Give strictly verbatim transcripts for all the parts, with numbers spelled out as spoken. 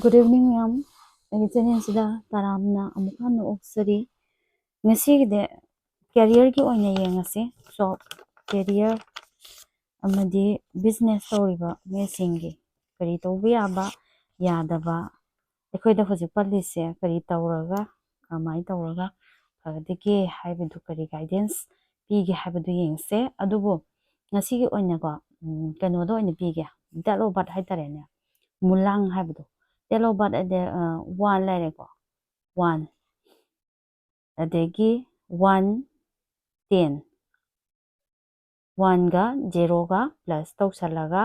Good evening, ꯃꯌꯥꯝ꯫ ꯑꯩꯒꯤ channelꯁꯤꯗ ꯇꯔꯥꯝꯅ ꯑꯃꯨꯛ ꯍꯟꯅ ꯑꯣꯛꯆꯔꯤ꯫ ꯉꯁꯤꯒꯤꯗꯤ careerꯒꯤ ꯑꯣꯏꯅ ꯌꯦꯡꯉꯁꯤ꯫ So, career ꯑꯃꯗꯤ business ꯇꯧꯔꯤꯕ ꯃꯤꯁꯤꯡꯒꯤ ꯀꯔꯤ ꯇꯧꯕ ꯌꯥꯕ, ꯌꯥꯗꯕ, ꯑꯩꯈꯣꯏꯗ ꯍꯧꯖꯤꯛ ꯄꯜꯂꯤꯁꯦ ꯀꯔꯤ ꯇꯧꯔꯒ, ꯀꯃꯥꯏꯅ ꯇꯧꯔꯒ ꯐꯒꯗꯒꯦ ꯍꯥꯏꯕꯗꯨ, ꯀꯔꯤ guidance ꯄꯤꯒꯦ ꯍꯥꯏꯕꯗꯨ ꯌꯦꯡꯁꯦ꯫ ꯑꯗꯨꯕꯨ ꯉꯁꯤꯒꯤ ꯑꯣꯏꯅꯀꯣ, ꯎꯝ, ꯀꯩꯅꯣꯗ ꯑꯣꯏꯅ ꯄꯤꯒꯦ, date of birth ꯍꯥꯏꯇꯥꯔꯦꯅꯦ, ꯃꯨꯂꯥꯡ ꯍꯥꯏꯕꯗꯣ, date of birth ꯍꯥꯏꯗꯤ, ꯑ, one ꯂꯩꯔꯦꯀꯣ, one, ꯑꯗꯒꯤ one ten, oneꯒ zeroꯒ plus ꯇꯧꯁꯜꯂꯒ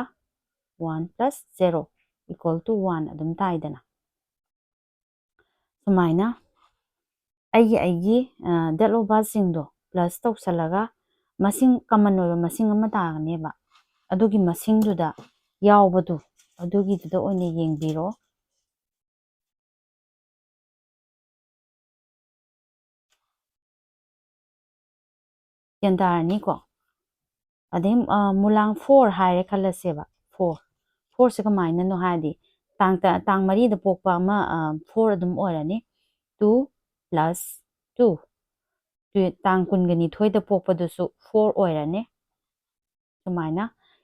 one plus zero equal to one ꯑꯗꯨꯝ ꯇꯥꯏꯗꯅ꯫ ꯁꯨꯃꯥꯏꯅ ꯑꯩꯒꯤ, ꯑꯩꯒꯤ, ꯑ, date of birthꯁꯤꯡꯗꯣ plus ꯇꯧꯁꯜꯂꯒ ꯃꯁꯤꯡ common ꯑꯣꯏꯕ ꯃꯁꯤꯡ ꯑꯃ ꯇꯥꯒꯅꯦꯕ꯫ ꯑꯗꯨꯒꯤ ꯃꯁꯤꯡꯗꯨꯗ ꯌꯥꯎꯕꯗꯨ, ꯑꯗꯨꯒꯤꯗꯨꯗ ꯑꯣꯏꯅ ꯌꯦꯡꯕꯤꯔꯣ꯫ ꯒ꯭ꯌꯥꯟ ꯇꯥꯔꯅꯤꯀꯣ? ꯑꯗꯩ, ꯑ, ꯃꯨꯂꯥꯡ four ꯍꯥꯏꯔꯦ ꯈꯜꯂꯁꯦꯕ꯫ Four꯫ Fourꯁꯦ ꯀꯃꯥꯏꯅꯅꯣ ꯍꯥꯏꯔꯗꯤ, ꯇꯥꯡ ꯇ-, ꯇꯥꯡ ꯃꯔꯤꯗ ꯄꯣꯛꯄ ꯑꯃ, ꯑ, four ꯑꯗꯨꯝ ꯑꯣꯏꯔꯅꯤ꯫ Two plus two꯫ ꯇꯨ-, ꯇꯥꯡ ꯀꯨꯟꯒ ꯅꯤꯊꯣꯏꯗ ꯄꯣꯛꯄꯗꯨꯁꯨ four ꯑꯣꯏꯔꯅꯤ꯫ ꯁꯨꯃꯥꯏꯅ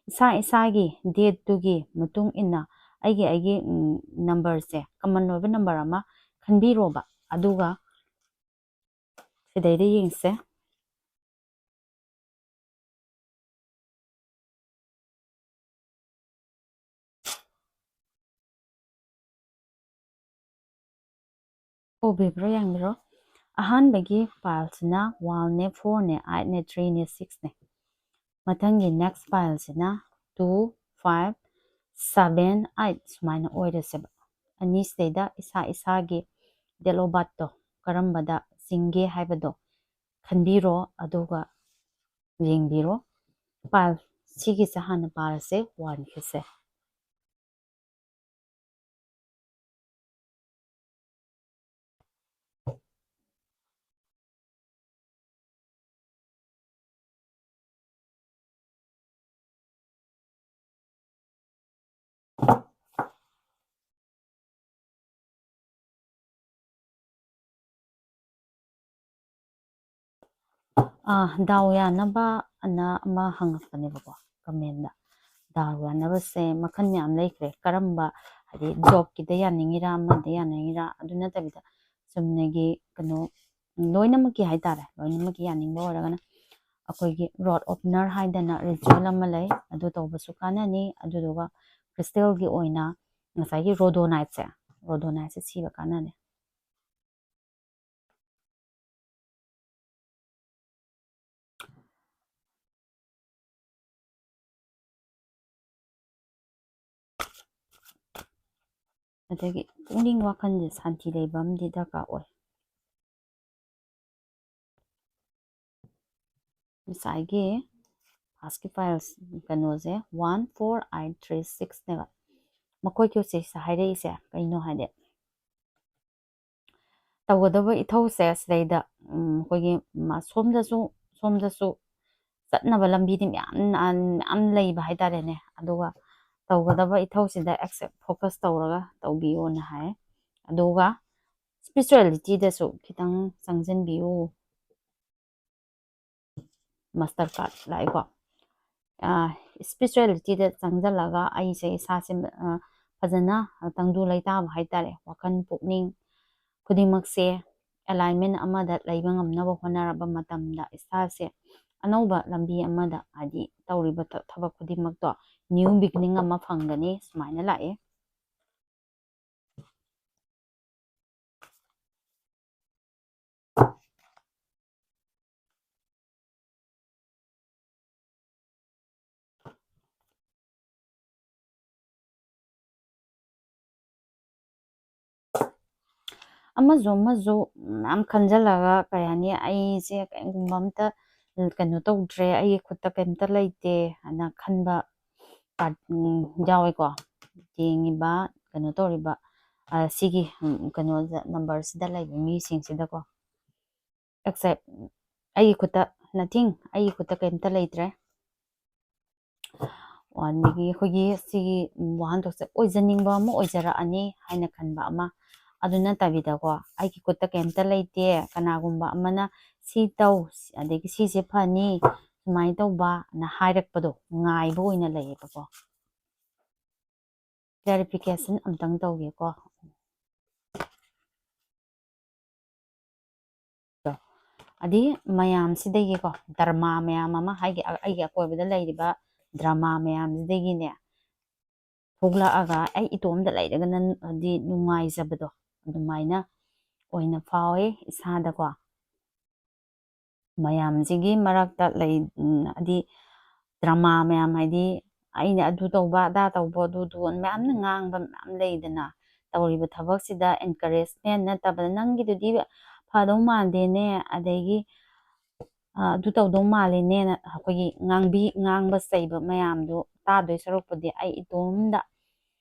ꯏꯁꯥ ꯏꯁꯥꯒꯤ dateꯇꯨꯒꯤ ꯃꯇꯨꯡ ꯏꯟꯅ ꯑꯩꯒꯤ, ꯑꯩꯒꯤ, ꯎꯝ, numberꯁꯦ, common ꯑꯣꯏꯕ number ꯑꯃ ꯈꯟꯕꯤꯔꯣꯕ꯫ ꯑꯗꯨꯒ ꯁꯤꯗꯩꯗ ꯌꯦꯡꯁꯦ꯫ ꯎꯕꯤꯕ꯭ꯔꯣ? ꯌꯦꯡꯕꯤꯔꯣ꯫ ꯑꯍꯥꯟꯕꯒꯤ pileꯁꯤꯅ oneꯅꯦ, fourꯅꯦ, eightꯅꯦ, threeꯅꯦ, sixꯅꯦ꯫ ꯃꯊꯪꯒꯤ next pileꯁꯤꯅ two, five, seven, eight ꯁꯨꯃꯥꯏꯅ ꯑꯣꯏꯔꯁꯦꯕ꯫ ꯑꯅꯤꯁꯤꯗꯩꯗ ꯏꯁꯥ ꯏꯁꯥꯒꯤ date of birthꯇꯣ ꯀꯔꯝꯕꯗ ꯆꯤꯡꯒꯦ ꯍꯥꯏꯕꯗꯣ ꯈꯟꯕꯤꯔꯣ, ꯑꯗꯨꯒ ꯌꯦꯡꯕꯤꯔꯣ꯫ Pile ꯁꯤꯒꯤꯁꯦ ꯍꯥꯟꯅ ꯄꯥꯔꯁꯦ, oneꯒꯤꯁꯦ꯫ ꯑꯥ, ꯗꯥꯎ ꯌꯥꯅꯕ ꯑꯅ ꯑꯃ ꯍꯪꯉꯛꯄꯅꯦꯕꯀꯣ, ꯀꯃꯦꯟꯗ꯫ ꯗꯥꯎ ꯌꯥꯅꯕꯁꯦ ꯃꯈꯜ ꯃꯌꯥꯝ ꯂꯩꯈ꯭ꯔꯦ꯫ ꯀꯔꯝꯕ, ꯍꯥꯏꯗꯤ, ꯖꯣꯕꯀꯤꯗ ꯌꯥꯅꯤꯡꯉꯤꯔꯥ, ꯑꯃꯗ ꯌꯥꯅꯤꯡꯉꯤꯔꯥ, ꯑꯗꯨ ꯅꯠꯇꯕꯤꯗ ꯆꯨꯝꯅꯒꯤ ꯀꯩꯅꯣ, ꯂꯣꯏꯅꯃꯛꯀꯤ ꯍꯥꯏꯇꯥꯔꯦ, ꯂꯣꯏꯅꯃꯛꯀꯤ ꯌꯥꯅꯤꯡꯕ ꯑꯣꯏꯔꯒꯅ ꯑꯩꯈꯣꯏꯒꯤ ꯔꯣꯠ ꯑꯣꯄꯅꯔ ꯍꯥꯏꯗꯅ ꯔꯤꯆꯨꯋꯦꯜ ꯑꯃ ꯂꯩ, ꯑꯗꯨ ꯇꯧꯕꯁꯨ ꯀꯥꯟꯅꯅꯤ꯫ ꯑꯗꯨꯗꯨꯒ ꯀ꯭ꯔꯤꯁꯇꯦꯜꯒꯤ ꯑꯣꯏꯅ ꯉꯁꯥꯏꯒꯤ ꯔꯣꯗꯣꯅꯥꯏꯠꯁꯦ, ꯔꯣꯗꯣꯅꯥꯏꯠꯁꯦ ꯁꯤꯕ ꯀꯥꯟꯅꯅꯤ꯫ ꯑꯗꯒꯤ ꯄꯨꯛꯅꯤꯡ ꯋꯥꯈꯜꯁꯦ ꯁꯥꯟꯇꯤ ꯂꯩꯕ ꯑꯃꯗꯤ ꯗꯔꯀꯥꯔ ꯑꯣꯏ꯫ ꯉꯁꯥꯏꯒꯤ ꯐꯥꯁꯀꯤ ꯄꯥꯏꯜꯁ ꯀꯩꯅꯣꯁꯦ, one, four, eight, three, sixꯅꯦꯕ꯫ ꯃꯈꯣꯏ ꯀ꯭ꯌꯨꯁꯤꯁ ꯍꯥꯏꯔꯛꯏꯁꯦ ꯀꯩꯅꯣ ꯍꯥꯏꯗꯤ, ꯇꯧꯒꯗꯕ ꯏꯊꯧꯁꯦ ꯁꯤꯗꯩꯗ, ꯎꯝ, ꯑꯩꯈꯣꯏꯒꯤ ꯃ-, ꯁꯣꯝꯗꯁꯨ, ꯁꯣꯝꯗꯁꯨ ꯆꯠꯅꯕ ꯂꯝꯕꯤꯗꯤ ꯃꯌꯥꯝ, ꯃꯌꯥꯝ ꯂꯩꯕ ꯍꯥꯏꯇꯥꯔꯦꯅꯦ꯫ ꯑꯗꯨꯒ ꯇꯧꯒꯗꯕ ꯏꯊꯧꯁꯤꯗ ꯑꯦꯛꯁꯦꯞ ꯐꯣꯀꯁ ꯇꯧꯔꯒ ꯇꯧꯕꯤꯌꯣꯅ ꯍꯥꯏ꯫ ꯑꯗꯨꯒ ꯏꯁꯄꯤꯔꯤꯆꯨꯋꯦꯂꯤꯇꯤꯗꯁꯨ ꯈꯤꯇꯪ ꯆꯪꯁꯤꯟꯕꯤꯌꯨ꯫ Master card ꯂꯥꯛꯑꯦꯀꯣ꯫ ꯏꯁꯄꯤꯔꯤꯆꯨꯋꯦꯂꯤꯇꯤꯗ ꯆꯪꯁꯤꯜꯂꯒ ꯑꯩꯁꯦ ꯏꯁꯥꯁꯦ, ꯑ, ꯐꯖꯅ ꯇꯪꯗꯨ ꯂꯩꯇꯥꯕ ꯍꯥꯏꯇꯥꯔꯦ꯫ ꯋꯥꯈꯜ ꯄꯨꯛꯅꯤꯡ ꯈꯨꯗꯤꯡꯃꯛꯁꯦ ꯑꯦꯂꯥꯏꯟꯃꯦꯟ ꯑꯃꯗ ꯂꯩꯕ ꯉꯝꯅꯕ ꯍꯣꯠꯅꯔꯕ ꯃꯇꯝꯗ ꯏꯁꯥꯁꯦ ꯑꯅꯧꯕ ꯂꯝꯕꯤ ꯑꯃꯗ, ꯍꯥꯏꯗꯤ ꯇꯧꯔꯤꯕ ꯊ-, ꯊꯕꯛ ꯈꯨꯗꯤꯡꯃꯛꯇꯣ ꯅ꯭ꯌꯨ ꯕꯤꯒꯤꯅꯤꯡ ꯑꯃ ꯐꯪꯒꯅꯤ, ꯁꯨꯃꯥꯏꯅ ꯂꯥꯛꯑꯦ꯫ ꯑꯃꯁꯨ ꯑꯃꯁꯨ ꯃꯌꯥꯝ ꯈꯟꯖꯜꯂꯒ, ꯀꯩ ꯍꯥꯏꯅꯤ, ꯑꯩꯁꯦ ꯀꯔꯤꯒꯨꯝꯕ ꯑꯝꯇ ꯀꯩꯅꯣ ꯇꯧꯗ꯭ꯔꯦ, ꯑꯩꯒꯤ ꯈꯨꯠꯇ ꯀꯩꯝꯇ ꯂꯩꯇꯦ ꯍꯥꯏꯅ ꯈꯟꯕ ꯄꯥꯔꯠ-, ꯎꯝ, ꯌꯥꯎꯋꯦꯀꯣ꯫ ꯌꯦꯡꯉꯤꯕ, ꯀꯩꯅꯣ ꯇꯧꯔꯤꯕ, ꯑ, ꯁꯤꯒꯤ, ꯎꯝ, ꯀꯩꯅꯣꯗ, ꯅꯝꯕꯔꯁꯤꯗ ꯂꯩꯕ ꯃꯤꯁꯤꯡꯁꯤꯗꯀꯣ꯫ ꯑꯦꯛꯁꯦꯞ, ꯑꯩꯒꯤ ꯈꯨꯠꯇ, nothing, ꯑꯩꯒꯤ ꯈꯨꯠꯇ ꯀꯩꯝꯇ ꯂꯩꯇ꯭ꯔꯦ꯫ ꯑꯗꯒꯤ ꯑꯩꯈꯣꯏꯒꯤ ꯁꯤꯒꯤ ꯋꯥꯍꯟꯊꯣꯛꯁꯦ ꯑꯣꯏꯖꯅꯤꯡꯕ ꯑꯃ ꯑꯣꯏꯖꯔꯛꯑꯅꯤ ꯍꯥꯏꯅ ꯈꯟꯕ ꯑꯃ, ꯑꯗꯨ ꯅꯠꯇꯕꯤꯗꯀꯣ, ꯑꯩꯒꯤ ꯈꯨꯠꯇ ꯀꯩꯝꯇ ꯂꯩꯇꯦ, ꯀꯅꯥꯒꯨꯝꯕ ꯑꯃꯅ ꯁꯤ ꯇꯧ, ꯑꯗꯒꯤ ꯁꯤꯁꯦ ꯐꯅꯤ, ꯁꯨꯃꯥꯏꯅ ꯇꯧꯕꯅ ꯍꯥꯏꯔꯛꯄꯗꯣ ꯉꯥꯏꯕ ꯑꯣꯏꯅ ꯂꯩꯌꯦꯕꯀꯣ꯫ Clarification ꯑꯝꯇꯪ ꯇꯧꯒꯦꯀꯣ꯫ ꯑꯗꯩ ꯃꯌꯥꯝꯁꯤꯗꯒꯤꯀꯣ, ꯗ꯭ꯔꯃꯥ ꯃꯌꯥꯝ ꯑꯃ, ꯍꯥꯏꯗꯤ ꯑꯩꯒꯤ ꯑꯀꯣꯏꯕꯗ ꯂꯩꯔꯤꯕ ꯗ꯭ꯔꯃꯥ ꯃꯌꯥꯝꯁꯤꯗꯒꯤꯅꯦ, ꯊꯣꯛꯂꯛꯑꯒ ꯑꯩ ꯏꯇꯣꯝꯗ ꯂꯩꯔꯒꯅ ꯍꯥꯏꯗꯤ ꯅꯨꯡꯉꯥꯏꯖꯕꯗꯣ ꯑꯗꯨꯃꯥꯏꯅ ꯑꯣꯏꯅ ꯐꯥꯎꯋꯦ ꯏꯁꯥꯗꯀꯣ꯫ ꯃꯌꯥꯝꯁꯤꯒꯤ ꯃꯔꯛꯇ ꯂꯩ, ꯎꯝ, ꯍꯥꯏꯗꯤ ꯗ꯭ꯔꯃꯥ ꯃꯌꯥꯝ, ꯍꯥꯏꯗꯤ ꯑꯩꯅ ꯑꯗꯨ ꯇꯧꯕ, ꯑꯗꯥ ꯇꯧꯕ, ꯑꯗꯨ ꯑꯗꯨ ꯃꯌꯥꯝꯅ ꯉꯥꯡꯕ ꯃꯌꯥꯝ ꯂꯩꯗꯅ, ꯇꯧꯔꯤꯕ ꯊꯕꯛꯁꯤꯗ encouragement ꯅꯠꯇꯕꯗ, "ꯅꯪꯒꯤꯗꯨꯗꯤ ꯐꯗꯧ ꯃꯥꯟꯗꯦꯅꯦ", ꯑꯗꯒꯤ, "ꯑ, ꯑꯗꯨ ꯇꯧꯗꯧ ꯃꯥꯜꯂꯤꯅꯦꯅ" ꯑꯩꯈꯣꯏꯒꯤ ꯉꯥꯡꯕꯤ-, ꯉꯥꯡꯕ ꯆꯩꯕ ꯃꯌꯥꯝꯗꯨ ꯇꯥꯗꯣꯏ ꯁꯔꯨꯛꯄꯨꯗꯤ ꯑꯩ ꯏꯇꯣꯝꯗ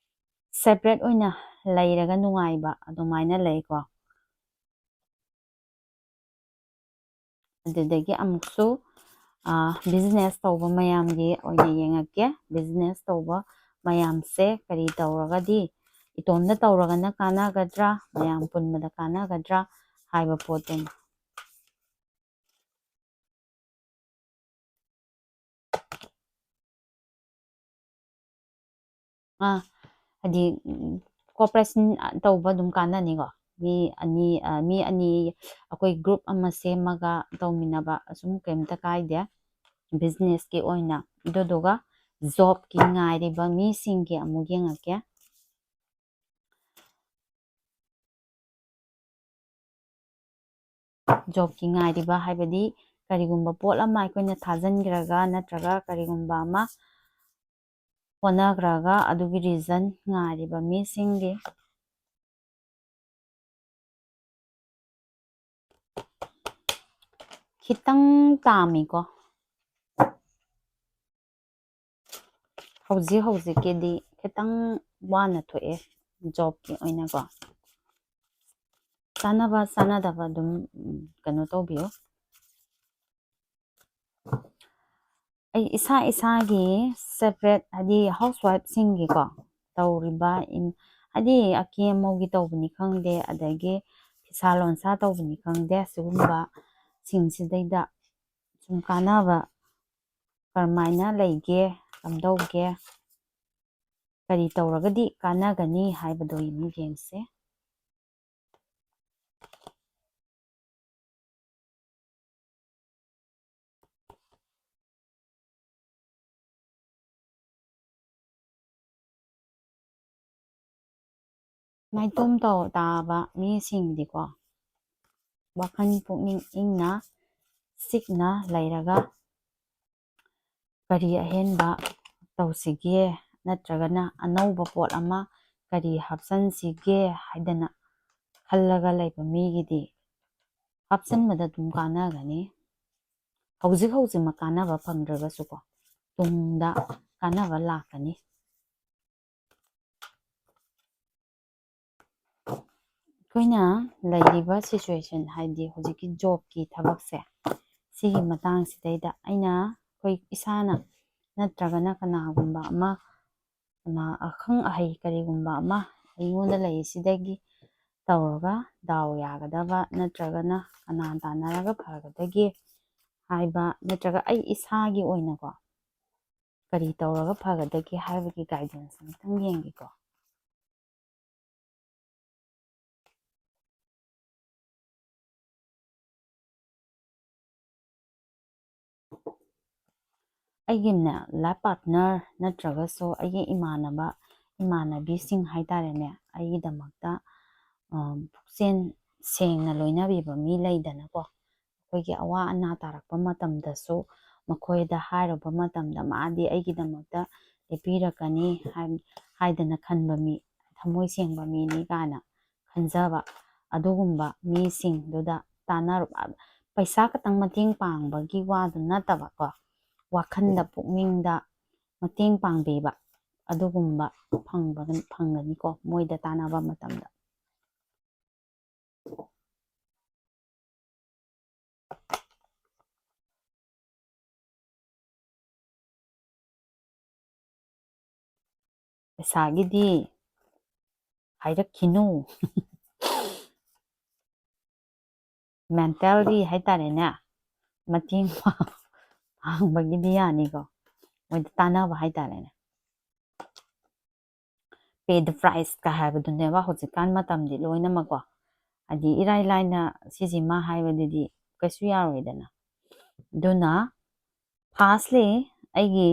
separate ꯑꯣꯏꯅ ꯂꯩꯔꯒ ꯅꯨꯡꯉꯥꯏꯕ ꯑꯗꯨꯃꯥꯏꯅ ꯂꯩꯀꯣ꯫ ꯑꯗꯨꯗꯒꯤ ꯑꯃꯨꯛꯁꯨ, ꯑ, business ꯇꯧꯕ ꯃꯌꯥꯝꯒꯤ ꯑꯣꯏꯅ ꯌꯦꯡꯉꯛꯀꯦ꯫ Business ꯇꯧꯕ ꯃꯌꯥꯝꯁꯦ ꯀꯔꯤ ꯇꯧꯔꯒꯗꯤ, ꯏꯇꯣꯝꯗ ꯇꯧꯔꯒꯅ ꯀꯥꯟꯅꯒꯗ꯭ꯔꯥ, ꯃꯌꯥꯝ ꯄꯨꯟꯕꯗ ꯀꯥꯟꯅꯒꯗ꯭ꯔꯥ ꯍꯥꯏꯕ ꯄꯣꯠꯇꯨꯅꯤ꯫ ꯑꯥ, ꯍꯥꯏꯗꯤ, ꯎꯝ, cooperation ꯇꯧꯕ ꯑꯗꯨꯝ ꯀꯥꯟꯅꯅꯤꯀꯣ꯫ ꯃꯤ ꯑꯅꯤ, ꯑ, ꯃꯤ ꯑꯅꯤ ꯑꯩꯈꯣꯏ group ꯑꯃ ꯁꯦꯝꯃꯒ ꯇꯧꯃꯤꯟꯅꯕ ꯑꯁꯨꯝ ꯀꯩꯝꯇ ꯀꯥꯏꯗꯦ, businessꯀꯤ ꯑꯣꯏꯅ꯫ ꯑꯗꯨꯗꯨꯒ jobꯀꯤ ꯉꯥꯏꯔꯤꯕ ꯃꯤꯁꯤꯡꯒꯤ ꯑꯃꯨꯛ ꯌꯦꯡꯉꯛꯀꯦ꯫ Jobꯀꯤ ꯉꯥꯏꯔꯤꯕ ꯍꯥꯏꯕꯗꯤ ꯀꯔꯤꯒꯨꯝꯕ ꯄꯣꯠ ꯑꯃ ꯑꯩꯈꯣꯏꯅ ꯊꯥꯖꯤꯟꯈ꯭ꯔꯒ ꯅꯠꯇ꯭ꯔꯒ ꯀꯔꯤꯒꯨꯝꯕ ꯑꯃ ꯍꯣꯠꯅꯈ꯭ꯔꯒ ꯑꯗꯨꯒꯤ result ꯉꯥꯏꯔꯤꯕ ꯃꯤꯁꯤꯡꯒꯤ ꯈꯤꯇꯪ ꯇꯥꯝꯃꯤꯀꯣ꯫ ꯍꯧꯖꯤꯛ ꯍꯧꯖꯤꯛꯀꯤꯗꯤ ꯈꯤꯇꯪ ꯋꯥꯅ ꯊꯣꯛꯑꯦ jobꯀꯤ ꯑꯣꯏꯅꯀꯣ꯫ ꯆꯥꯟꯅꯕ ꯆꯥꯟꯅꯗꯕ ꯑꯗꯨꯝ, ꯎꯝ, ꯀꯩꯅꯣ ꯇꯧꯕꯤꯌꯨ꯫ ꯑꯩ ꯏꯁꯥ ꯏꯁꯥꯒꯤ separate, ꯍꯥꯏꯗꯤ housewifeꯁꯤꯡꯒꯤꯀꯣ, ꯇꯧꯔꯤꯕ ꯏꯝ-, ꯍꯥꯏꯗꯤ ꯑꯀꯦ ꯑꯃꯧꯒꯤ ꯇꯧꯕꯅꯤ ꯈꯪꯗꯦ, ꯑꯗꯒꯤ ꯐꯤꯁꯥ ꯂꯣꯟꯁꯥ ꯇꯧꯕꯅꯤ ꯈꯪꯗꯦ, ꯁꯤꯒꯨꯝꯕ ꯁꯤꯡꯁꯤꯗꯩꯗ ꯁꯨꯝ ꯀꯥꯟꯅꯕ ꯀꯔꯝꯍꯥꯏꯅ ꯂꯩꯒꯦ, ꯀꯝꯗꯧꯒꯦ, ꯀꯔꯤ ꯇꯧꯔꯒꯗꯤ ꯀꯥꯟꯅꯒꯅꯤ ꯍꯥꯏꯕꯗꯣ ꯑꯃꯨꯛ ꯌꯦꯡꯁꯦ꯫ ꯃꯥꯏꯇꯣꯝ ꯇꯧ ꯇꯥꯕ ꯃꯤꯁꯤꯡꯗꯤꯀꯣ, ꯋꯥꯈꯜ ꯄꯨꯛꯅꯤꯡ ꯏꯪꯅ ꯆꯤꯛꯅ ꯂꯩꯔꯒ ꯀꯔꯤ ꯑꯍꯦꯟꯕ ꯇꯧꯁꯤꯒꯦ, ꯅꯠꯇ꯭ꯔꯒꯅ ꯑꯅꯧꯕ ꯄꯣꯠ ꯑꯃ ꯀꯔꯤ ꯍꯥꯞꯆꯤꯟꯁꯤꯒꯦ ꯍꯥꯏꯗꯅ ꯈꯜꯂꯒ ꯂꯩꯕ ꯃꯤꯒꯤꯗꯤ ꯍꯥꯞꯆꯤꯟꯕꯗ ꯑꯗꯨꯝ ꯀꯥꯟꯅꯒꯅꯤ꯫ ꯍꯧꯖꯤꯛ ꯍꯧꯖꯤꯛꯃꯛ ꯀꯥꯟꯅꯕ ꯐꯪꯗ꯭ꯔꯒꯁꯨꯀꯣ, ꯇꯨꯡꯗ ꯀꯥꯟꯅꯕ ꯂꯥꯛꯀꯅꯤ꯫ ꯑꯩꯈꯣꯏꯅ ꯂꯩꯔꯤꯕ situation, ꯍꯥꯏꯗꯤ ꯍꯧꯖꯤꯛꯀꯤ ꯖꯣꯕꯀꯤ ꯊꯕꯛꯁꯦ, ꯁꯤꯒꯤ ꯃꯇꯥꯡꯁꯤꯗꯩꯗ ꯑꯩꯅ ꯑꯩꯈꯣꯏ ꯏꯁꯥꯅ ꯅꯠꯇ꯭ꯔꯒꯅ ꯀꯅꯥꯒꯨꯝꯕ ꯑꯃ, ꯀꯅꯥ ꯑꯈꯪ ꯑꯍꯩ ꯀꯔꯤꯒꯨꯝꯕ ꯑꯃ ꯑꯩꯉꯣꯟꯗ ꯂꯩꯔꯤꯁꯤꯗꯒꯤ ꯇꯧꯔꯒ ꯗꯥꯎ ꯌꯥꯒꯗꯕ, ꯅꯠꯇ꯭ꯔꯒꯅ ꯀꯅꯥ ꯇꯥꯟꯅꯔꯒ ꯐꯒꯗꯒꯦ ꯍꯥꯏꯕ, ꯅꯠꯇ꯭ꯔꯒ ꯑꯩ ꯏꯁꯥꯒꯤ ꯑꯣꯏꯅꯀꯣ ꯀꯔꯤ ꯇꯧꯔꯒ ꯐꯒꯗꯒꯦ ꯍꯥꯏꯕꯒꯤ guidance ꯑꯃꯇꯪ ꯌꯦꯡꯒꯦꯀꯣ꯫ ꯑꯩꯒꯤꯅꯦ, life partner ꯅꯠꯇ꯭ꯔꯒꯁꯨ ꯑꯩꯒꯤ ꯏꯃꯥꯟꯅꯕ, ꯏꯃꯥꯟꯅꯕꯤꯁꯤꯡ ꯍꯥꯏꯇꯥꯔꯦꯅꯦ, ꯑꯩꯒꯤꯗꯃꯛꯇ, ꯑ, ꯄꯨꯛꯆꯦꯜ ꯁꯦꯡꯅ ꯂꯣꯏꯅꯕꯤꯕ ꯃꯤ ꯂꯩꯗꯅꯀꯣ꯫ ꯑꯩꯈꯣꯏꯒꯤ ꯑꯋꯥ ꯑꯅꯥ ꯇꯥꯔꯛꯄ ꯃꯇꯝꯗꯁꯨ ꯃꯈꯣꯏꯗ ꯍꯥꯏꯔꯨꯕ ꯃꯇꯝꯗ ꯃꯥꯗꯤ ꯑꯩꯒꯤꯗꯃꯛꯇ ꯂꯦꯞꯄꯤꯔꯛꯀꯅꯤ ꯍꯥꯏ-, ꯍꯥꯏꯗꯅ ꯈꯟꯕ ꯃꯤ, ꯊꯃꯣꯏ ꯁꯦꯡꯕ ꯃꯤꯅꯤ ꯀꯥꯏꯅ ꯈꯟꯖꯕ ꯑꯗꯨꯒꯨꯝꯕ ꯃꯤꯁꯤꯡꯗꯨꯗ ꯇꯥꯟꯅꯔꯨꯕ꯫ ꯄꯩꯁꯥ ꯈꯛꯇꯪ ꯃꯇꯦꯡ ꯄꯥꯡꯕꯒꯤ ꯋꯥꯗꯨ ꯅꯠꯇꯕꯀꯣ, ꯋꯥꯈꯜꯗ, ꯄꯨꯛꯅꯤꯡꯗ ꯃꯇꯦꯡ ꯄꯥꯡꯕꯤꯕ ꯑꯗꯨꯒꯨꯝꯕ ꯐꯪꯕ-, ꯐꯪꯒꯅꯤꯀꯣ ꯃꯣꯏꯗ ꯇꯥꯟꯅꯕ ꯃꯇꯝꯗ꯫ ꯄꯩꯁꯥꯒꯤꯗꯤ ꯍꯥꯏꯔꯛꯈꯤꯅꯨ꯫ Mentally ꯍꯥꯏꯇꯥꯔꯦꯅꯦ, ꯃꯇꯦꯡ ꯄꯥꯡꯕꯒꯤꯗꯤ ꯌꯥꯅꯤꯀꯣ, ꯃꯣꯏꯗ ꯇꯥꯟꯅꯕ ꯍꯥꯏꯇꯥꯔꯦꯅꯦ꯫ Pay the price ꯀ ꯍꯥꯏꯕꯗꯨꯅꯦꯕ ꯍꯧꯖꯤꯛꯀꯥꯟ ꯃꯇꯝꯗꯤ ꯂꯣꯏꯅꯃꯛꯀꯣ꯫ ꯍꯥꯏꯗꯤ ꯏꯔꯥꯏ ꯂꯥꯏꯅ ꯁꯤꯁꯤꯃ ꯍꯥꯏꯕꯗꯨꯗꯤ ꯀꯩꯁꯨ ꯌꯥꯔꯣꯏꯗꯅ꯫ ꯑꯗꯨꯅ firstly ꯑꯩꯒꯤ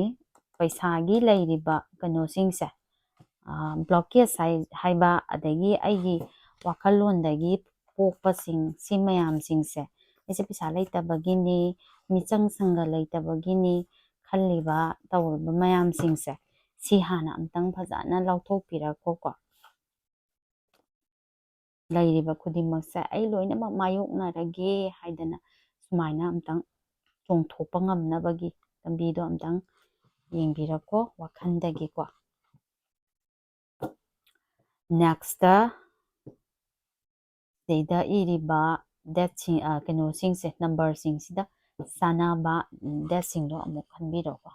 ꯄꯩꯁꯥꯒꯤ ꯂꯩꯔꯤꯕ ꯀꯩꯅꯣꯁꯤꯡꯁꯦ, blockage ꯍꯥꯏꯕ, ꯑꯗꯒꯤ ꯑꯩꯒꯤ ꯋꯥꯈꯜꯂꯣꯟꯗꯒꯤ ꯄꯣꯛꯄꯁꯤꯡ, ꯁꯤ ꯃꯌꯥꯝꯁꯤꯡꯁꯦ, ꯑꯩꯁꯦ ꯄꯩꯁꯥ ꯂꯩꯇꯕꯒꯤꯅꯤ, ꯃꯤꯆꯪ ꯁꯪꯒ ꯂꯩꯇꯕꯒꯤꯅꯤ ꯈꯜꯂꯤꯕ, ꯇꯧꯔꯤꯕ ꯃꯌꯥꯝꯁꯤꯡꯁꯦ, ꯁꯤ ꯍꯥꯟꯅ ꯑꯝꯇꯪ ꯐꯖꯅ ꯂꯧꯊꯣꯛꯄꯤꯔꯒꯀꯣ, ꯂꯩꯔꯤꯕ ꯈꯨꯗꯤꯡꯃꯛꯁꯦ ꯑꯩ ꯂꯣꯏꯅꯃꯛ ꯃꯥꯌꯣꯛꯅꯔꯒꯦ ꯍꯥꯏꯗꯅ ꯁꯨꯃꯥꯏꯅ ꯑꯝꯇꯪ ꯆꯣꯡꯊꯣꯛꯄ ꯉꯝꯅꯕꯒꯤ ꯂꯝꯕꯤꯗꯣ ꯑꯝꯇꯪ ꯌꯦꯡꯕꯤꯔꯣꯀꯣ, ꯋꯥꯈꯜꯗꯒꯤꯀꯣ꯫ Next, ꯁꯤꯗꯩꯗ ꯏꯔꯤꯕ dateꯁꯤꯡ, ꯑ, ꯀꯩꯅꯣꯁꯤꯡꯁꯦ, numberꯁꯤꯡꯁꯤꯗ ꯆꯥꯟꯅꯕ dateꯁꯤꯡꯗꯣ ꯑꯃꯨꯛ ꯈꯟꯕꯤꯔꯣꯀꯣ꯫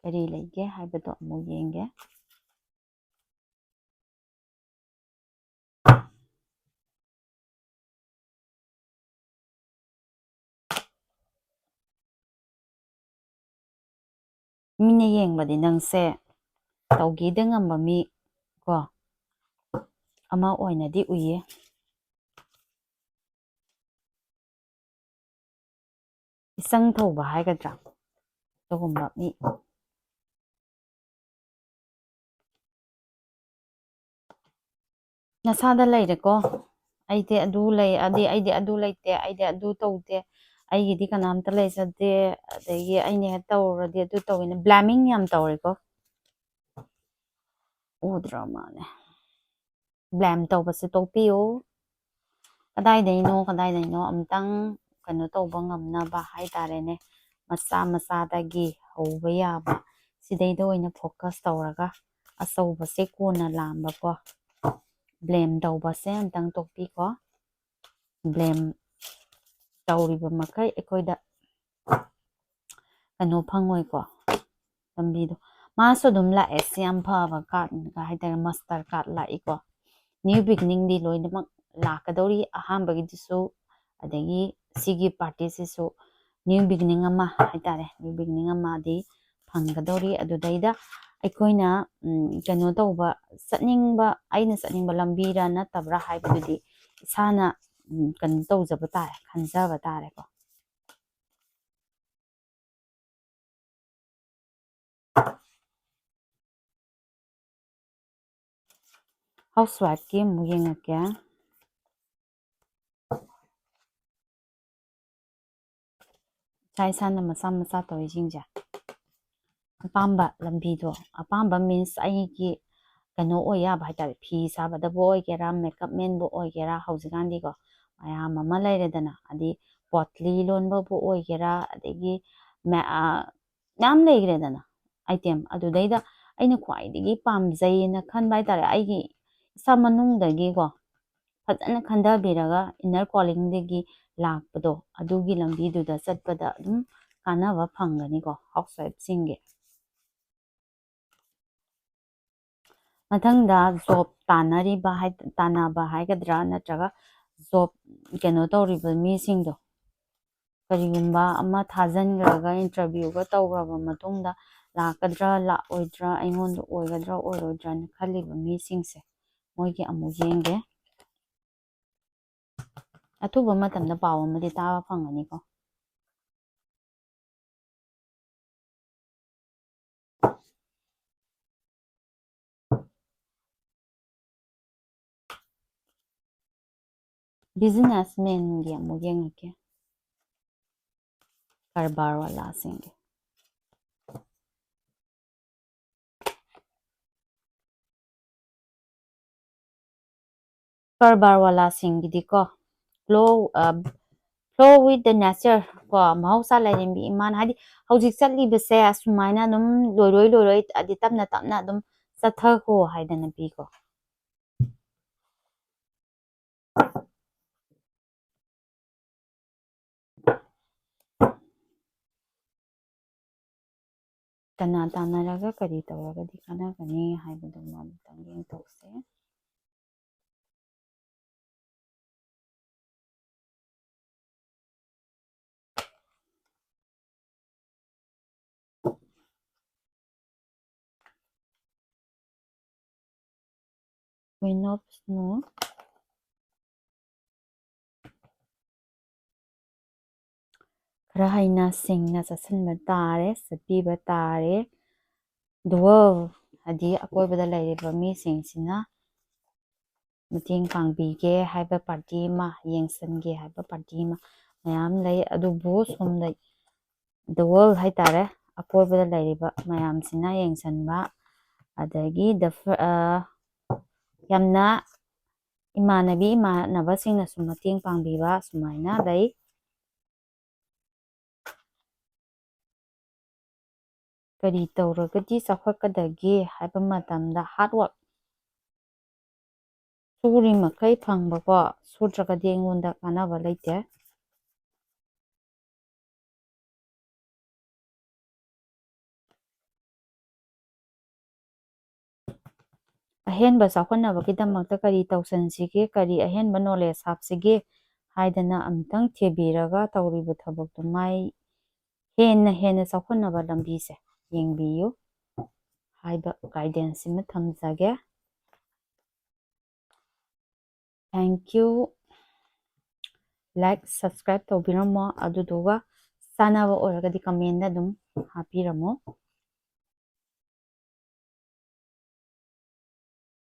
ꯀꯔꯤ ꯂꯩꯒꯦ ꯍꯥꯏꯕꯗꯣ ꯑꯃꯨꯛ ꯌꯦꯡꯒꯦ꯫ ꯃꯤꯅ ꯌꯦꯡꯕꯗꯤ ꯅꯪꯁꯦ ꯇꯧꯒꯦꯗ ꯉꯝꯕ ꯃꯤ ꯀꯣ ꯑꯃ ꯑꯣꯏꯅꯗꯤ ꯎꯏꯌꯦ꯫ ꯏꯆꯪ ꯊꯧꯕ ꯍꯥꯏꯒꯗ꯭ꯔꯥ, ꯑꯗꯨꯒꯨꯝꯕ ꯃꯤ꯫ ꯅꯁꯥꯗ ꯂꯩꯔꯦꯀꯣ꯫ ꯑꯩꯗꯤ ꯑꯗꯨ ꯂꯩ, ꯑꯗꯤ ꯑꯩꯗꯤ ꯑꯗꯨ ꯂꯩꯇꯦ, ꯑꯩꯗꯤ ꯑꯗꯨ ꯇꯧꯗꯦ, ꯑꯩꯒꯤꯗꯤ ꯀꯅꯥꯝꯇ ꯂꯩꯖꯗꯦ, ꯑꯗꯒꯤ ꯑꯩꯅ ꯍꯦꯛ ꯇꯧꯔꯨꯔꯗꯤ ꯑꯗꯨ ꯇꯧꯋꯦꯅ blaming ꯌꯥꯝ ꯇꯧꯔꯦꯀꯣ꯫ ꯎꯗ꯭ꯔꯣ ꯃꯥꯅꯦ? Blame ꯇꯧꯕꯁꯦ ꯇꯣꯛꯄꯤꯌꯨ꯫ ꯀꯗꯥꯏꯗꯩꯅꯣ, ꯀꯗꯥꯏꯗꯩꯅꯣ ꯑꯝꯇꯪ ꯀꯩꯅꯣ ꯇꯧꯕ ꯉꯝꯅꯕ ꯍꯥꯏꯇꯥꯔꯦꯅꯦ, ꯃꯆꯥ ꯃꯆꯥꯗꯒꯤ ꯍꯧꯕ ꯌꯥꯕ, ꯁꯤꯗꯩꯗ ꯑꯣꯏꯅ focus ꯇꯧꯔꯒ ꯑꯆꯧꯕꯁꯦ ꯀꯣꯟꯅ ꯂꯥꯝꯕꯀꯣ꯫ Blame ꯇꯧꯕꯁꯦ ꯑꯝꯇꯪ ꯇꯣꯛꯄꯤꯀꯣ꯫ Blame ꯇꯧꯔꯤꯕ ꯃꯈꯩ ꯑꯩꯈꯣꯏꯗ ꯀꯩꯅꯣ ꯐꯪꯉꯣꯏꯀꯣ, ꯂꯝꯕꯤꯗꯣ꯫ ꯃꯥꯁꯨ ꯑꯗꯨꯝ ꯂꯥꯛꯑꯦ, ꯁꯤ ꯌꯥꯝ ꯐꯕ ꯀꯥꯔꯠ ꯍꯥꯏꯇꯥꯔꯦ, ꯃꯁꯇꯔ ꯀꯥꯔꯠ ꯂꯥꯛꯏꯀꯣ꯫ ꯅ꯭ꯌꯨ ꯕꯤꯒꯤꯅꯤꯡꯗꯤ ꯂꯣꯏꯅꯃꯛ ꯂꯥꯛꯀꯗꯧꯔꯤ, ꯑꯍꯥꯟꯕꯒꯤꯗꯨꯁꯨ, ꯑꯗꯒꯤ ꯁꯤꯒꯤ ꯄꯥꯔꯇꯤꯁꯤꯁꯨ ꯅ꯭ꯌꯨ ꯕꯤꯒꯤꯅꯤꯡ ꯑꯃ ꯍꯥꯏꯇꯥꯔꯦ, ꯅ꯭ꯌꯨ ꯕꯤꯒꯤꯅꯤꯡ ꯑꯃꯗꯤ ꯐꯪꯒꯗꯧꯔꯤ꯫ ꯑꯗꯨꯗꯩꯗ ꯑꯩꯈꯣꯏꯅ, ꯎꯝ, ꯀꯩꯅꯣ ꯇꯧꯕ, ꯆꯠꯅꯤꯡꯕ, ꯑꯩꯅ ꯆꯠꯅꯤꯡꯕ ꯂꯝꯕꯤꯔ ꯅꯠꯇꯕ꯭ꯔꯥ ꯍꯥꯏꯕꯗꯨꯗꯤ ꯏꯁꯥꯅ, ꯎꯝ, ꯀꯩꯅꯣ ꯇꯧꯖꯕ ꯇꯥꯔꯦ, ꯈꯟꯖꯕ ꯇꯥꯔꯦꯀꯣ꯫ ꯍꯥꯎꯁ ꯋꯥꯏꯐꯀꯤ ꯑꯃꯨꯛ ꯌꯦꯡꯉꯛꯀꯦ꯫ ꯏꯁꯥ ꯏꯁꯥꯅ ꯃꯆꯥ ꯃꯆꯥ ꯇꯧꯔꯤꯁꯤꯡꯁꯦ, ꯑꯄꯥꯝꯕ ꯂꯝꯕꯤꯗꯣ, ꯑꯄꯥꯝꯕ means ꯑꯩꯒꯤ ꯀꯩꯅꯣ ꯑꯣꯏ ꯌꯥꯕ ꯍꯥꯏꯇꯥꯔꯦ, ꯐꯤ ꯁꯥꯕꯗꯕꯨ ꯑꯣꯏꯒꯦꯔꯥ, ꯃꯦꯀꯞ ꯃꯦꯟꯕꯨ ꯑꯣꯏꯒꯦꯔꯥ, ꯍꯧꯖꯤꯛꯀꯥꯟꯗꯤꯀꯣ ꯃꯌꯥꯝ ꯑꯃ ꯂꯩꯔꯦꯗꯅ, ꯑꯗꯩ ꯄꯣꯠꯂꯤ ꯂꯣꯟꯕꯕꯨ ꯑꯣꯏꯒꯦꯔꯥ, ꯑꯗꯒꯤ ꯃꯌꯥ-, ꯃꯌꯥꯝ ꯂꯩꯈ꯭ꯔꯦꯗꯅ ꯑꯥꯏꯇꯦꯝ꯫ ꯑꯗꯨꯗꯩꯗ ꯑꯩꯅ ꯈ꯭ꯋꯥꯏꯗꯒꯤ ꯄꯥꯝꯖꯩꯅ ꯈꯟꯕ ꯍꯥꯏꯇꯥꯔꯦ, ꯑꯩꯒꯤ ꯏꯁꯥ ꯃꯅꯨꯡꯗꯒꯤꯀꯣ ꯐꯖꯅ ꯈꯟꯊꯕꯤꯔꯒ inner callingꯗꯒꯤ ꯂꯥꯛꯄꯗꯣ, ꯑꯗꯨꯒꯤ ꯂꯝꯕꯤꯗꯨꯗ ꯆꯠꯄꯗ ꯑꯗꯨꯝ ꯀꯥꯟꯅꯕ ꯐꯪꯒꯅꯤꯀꯣ ꯍꯥꯎꯁ ꯋꯥꯏꯐꯁꯤꯡꯒꯤ꯫ ꯃꯊꯪꯗ ꯖꯣꯕ ꯇꯥꯟꯅꯔꯤꯕ ꯍꯥꯏ-, ꯇꯥꯟꯅꯕ ꯍꯥꯏꯒꯗ꯭ꯔꯥ, ꯅꯠꯇ꯭ꯔꯒ ꯖꯣꯕ ꯀꯩꯅꯣ ꯇꯧꯔꯤꯕ ꯃꯤꯁꯤꯡꯗꯣ, ꯀꯔꯤꯒꯨꯝꯕ ꯑꯃ ꯊꯥꯖꯤꯟꯈ꯭ꯔꯒ ꯏꯟꯇꯔꯚ꯭ꯌꯨꯒ ꯇꯧꯈ꯭ꯔꯕ ꯃꯇꯨꯡꯗ ꯂꯥꯛꯀꯗ꯭ꯔꯥ ꯂꯥꯛꯑꯣꯏꯗ꯭ꯔꯥ, ꯑꯩꯉꯣꯟꯗ ꯑꯣꯏꯒꯗ꯭ꯔꯥ ꯑꯣꯏꯔꯣꯏꯗ꯭ꯔꯥꯅ ꯈꯜꯂꯤꯕ ꯃꯤꯁꯤꯡꯁꯦ, ꯃꯣꯏꯒꯤ ꯑꯃꯨꯛ ꯌꯦꯡꯒꯦ꯫ ꯑꯊꯨꯕ ꯃꯇꯝꯗ ꯄꯥꯎ ꯑꯃꯗꯤ ꯇꯥꯕ ꯐꯪꯒꯅꯤꯀꯣ꯫ ꯕꯤꯖꯤꯅꯦꯁ ꯃꯦꯟꯒꯤ ꯑꯃꯨꯛ ꯌꯦꯡꯉꯛꯀꯦ, ꯀꯔꯕꯥꯔ ꯋꯥꯂꯥꯁꯤꯡꯒꯤ꯫ ꯀꯔꯕꯥꯔ ꯋꯥꯂꯥꯁꯤꯡꯒꯤꯗꯤꯀꯣ, flow, ꯑ, flow with the nature ꯀꯣ, ꯃꯍꯧꯁꯥ ꯂꯥꯏꯔꯦꯝꯕꯤ ꯏꯃꯥꯅ, ꯍꯥꯏꯗꯤ ꯍꯧꯖꯤꯛ ꯆꯠꯂꯤꯕꯁꯦ ꯑꯁꯨꯃꯥꯏꯅ ꯑꯗꯨꯝ ꯂꯣꯏꯔꯣꯏ ꯂꯣꯏꯔꯣꯏ, ꯍꯥꯏꯗꯤ ꯇꯞꯅ ꯇꯞꯅ ꯑꯗꯨꯝ ꯆꯠꯊꯈꯣ ꯍꯥꯏꯗꯅ ꯄꯤꯀꯣ꯫ ꯀꯅꯥ ꯇꯥꯟꯅꯔꯒ ꯀꯔꯤ ꯇꯧꯔꯒꯗꯤ ꯀꯥꯟꯅꯒꯅꯤ ꯍꯥꯏꯕꯗꯨꯃ ꯑꯃꯨꯛꯇꯪ ꯌꯦꯡꯊꯣꯛꯁꯦ꯫ Queen of Snow. ꯈꯔ ꯍꯩꯅ ꯁꯤꯡꯅ ꯆꯠꯁꯤꯟꯕ ꯇꯥꯔꯦ, ꯆꯠꯄꯤꯕ ꯇꯥꯔꯦ꯫ Dwarf ꯍꯥꯏꯗꯤ ꯑꯀꯣꯏꯕꯗ ꯂꯩꯔꯤꯕ ꯃꯤꯁꯤꯡꯁꯤꯅ ꯃꯇꯦꯡ ꯄꯥꯡꯕꯤꯒꯦ ꯍꯥꯏꯕ party ꯑꯃ, ꯌꯦꯡꯁꯤꯟꯒꯦ ꯍꯥꯏꯕ party ꯑꯃ ꯃꯌꯥꯝ ꯂꯩ꯫ ꯑꯗꯨꯕꯨ ꯁꯣꯝꯗ Dwarf ꯍꯥꯏꯇꯥꯔꯦ, ꯑꯀꯣꯏꯕꯗ ꯂꯩꯔꯤꯕ ꯃꯌꯥꯝꯁꯤꯅ ꯌꯦꯡꯁꯤꯟꯕ, ꯑꯗꯒꯤ the fir-, ꯑ, ꯌꯥꯝꯅ ꯏꯃꯥꯟꯅꯕꯤ ꯏꯃꯥꯟꯅꯕꯁꯤꯡꯅꯁꯨ ꯃꯇꯦꯡ ꯄꯥꯡꯕꯤꯕ ꯁꯨꯃꯥꯏꯅ ꯂꯩ꯫ ꯀꯔꯤ ꯇꯧꯔꯒꯗꯤ ꯆꯥꯎꯈꯠꯀꯗꯒꯦ ꯍꯥꯏꯕ ꯃꯇꯝꯗ hard work ꯁꯨꯔꯤ ꯃꯈꯩ ꯐꯪꯕꯀꯣ, ꯁꯨꯗ꯭ꯔꯒꯗꯤ ꯑꯩꯉꯣꯟꯗ ꯀꯥꯟꯅꯕ ꯂꯩꯇꯦ꯫ ꯑꯍꯦꯟꯕ ꯆꯥꯎꯈꯠꯅꯕꯒꯤꯗꯃꯛꯇ ꯀꯔꯤ ꯇꯧꯁꯟꯁꯤꯒꯦ, ꯀꯔꯤ ꯑꯍꯦꯟꯕ knowledge ꯍꯥꯞꯁꯤꯒꯦ ꯍꯥꯏꯗꯅ ꯑꯃꯨꯛꯇꯪ ꯊꯤꯕꯤꯔꯒ ꯇꯧꯔꯤꯕ ꯊꯕꯛꯇꯨ ꯃꯥꯏ ꯍꯦꯟꯅ ꯍꯦꯟꯅ ꯆꯥꯎꯈꯠꯅꯕ ꯂꯝꯕꯤꯁꯦ ꯌꯦꯡꯕꯤꯌꯨ ꯍꯥꯏꯕ guidance ꯑꯃ ꯊꯝꯖꯒꯦ꯫ Thank you. Like, subscribe ꯇꯧꯕꯤꯔꯝꯃꯣ, ꯑꯗꯨꯗꯨꯒ ꯆꯥꯅꯕ ꯑꯣꯏꯔꯒꯗꯤ comment ꯑꯗꯨꯝ ꯍꯥꯞꯄꯤꯔꯝꯃꯣ꯫